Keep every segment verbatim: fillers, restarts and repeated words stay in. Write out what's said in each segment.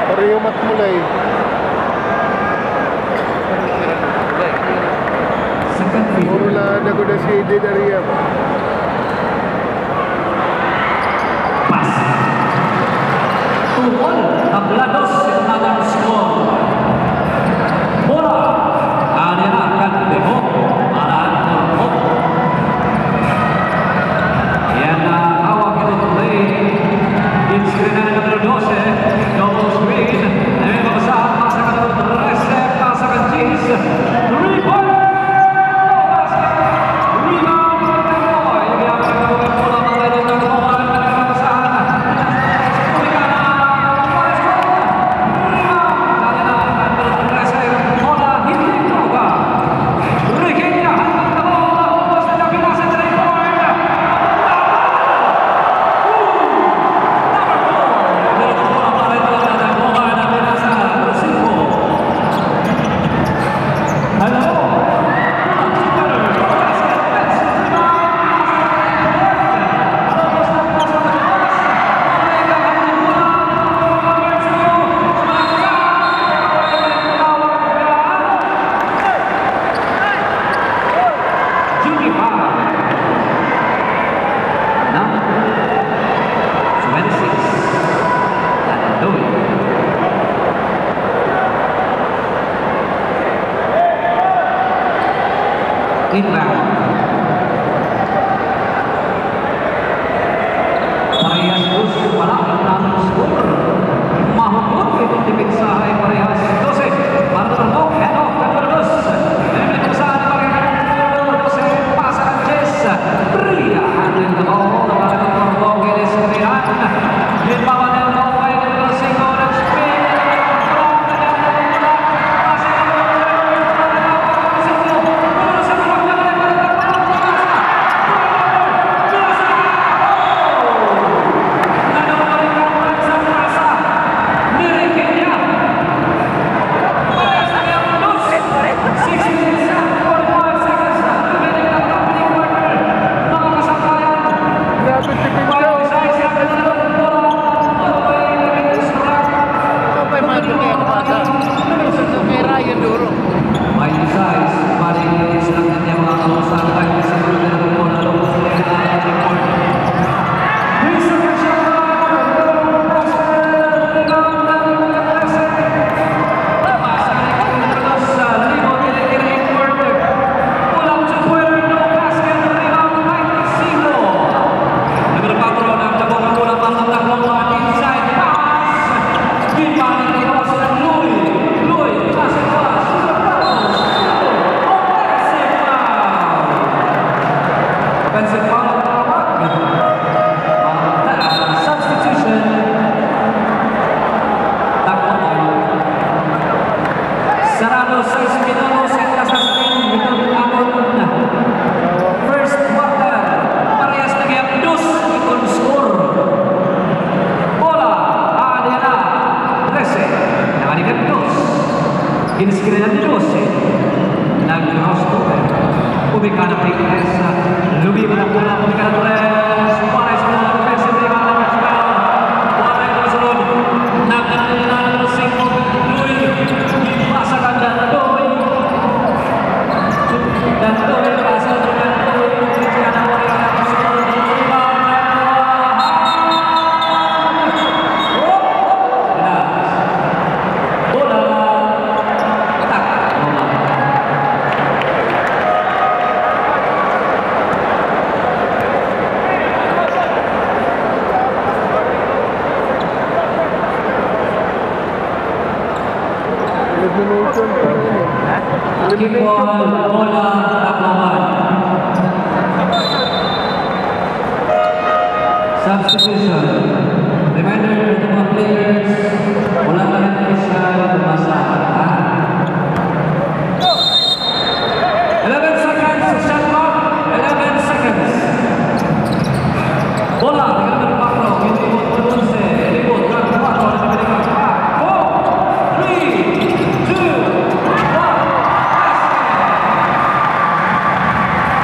Pareho mat mulay. Puro la nagod si Eden Aria. Pass. Tukol, tabla dos, it an score. Bola, adi na kan Demo, para han Turpok. Yana, hawak it play. Ginskrinan numero dose, double screen. Numero dose, pasa kan numero trese, pasa kan diyes. Three-pointer! Inbound. Parehas dos, wala pa an score. Mahugot iton depensa han parehas dose. Para Turpok, head off, numero dos. Numero dos, pasa kan diyes. Bria, handling the ball, para Turpok, it is Rian. Substitution. Takot. Sarado, sais minutos an nasuspend hiton aton first quarter. Parehas na gihap, dos iton score. Bola, adi na. Trese. Nangani kan dos. Ginskrinan ni dose. Nag-crossover. Pumikana, Pingles. Lumipat an bola, pumikana, Torres. Walay sa bola, defensive rebound, touchdown. Walay sa sunod. Nagkatulad na, numero singko, Dandoy. Ipasa kan Dandoy. Dandoy, pasa kan Dandoy. Pumikana, walay sa sunod. Rebound, Dandoy. Oh, oh. Bola. Kick ball, bola, Tacloban. Substitution. Reminder to the mga players, wala pa rin siya lumasa. Eleven seconds, shot clock. Eleven seconds. Bola, numero patro, rebound, onse, rebound, numero patro, numero patro. Four, three, two, one.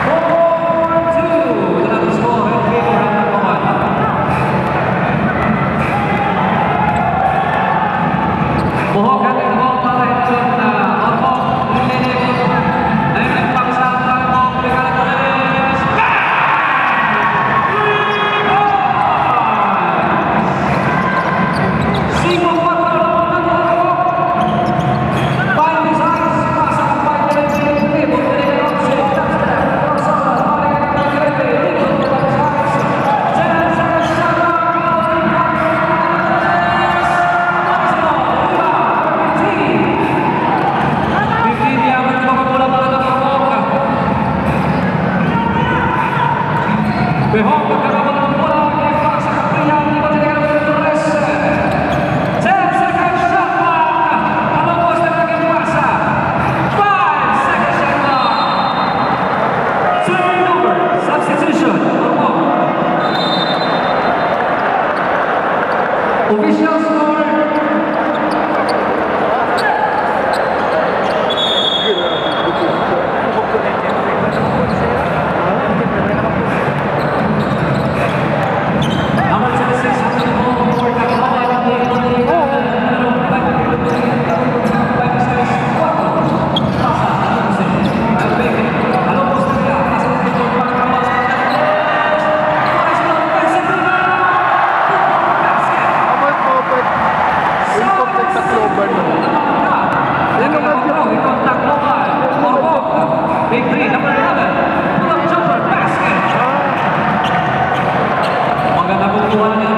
Four, Behok, nagkakaroon ng bola, nagpasa sa Kapihan, di ba talaga ng Torres? Ten seconds shot clock. Almost na naging pasa. Five seconds shot clock. Turnover, substitution. Official score. Big three, number eleven. Pull-up jumper, basket. Maganda po kuha niya.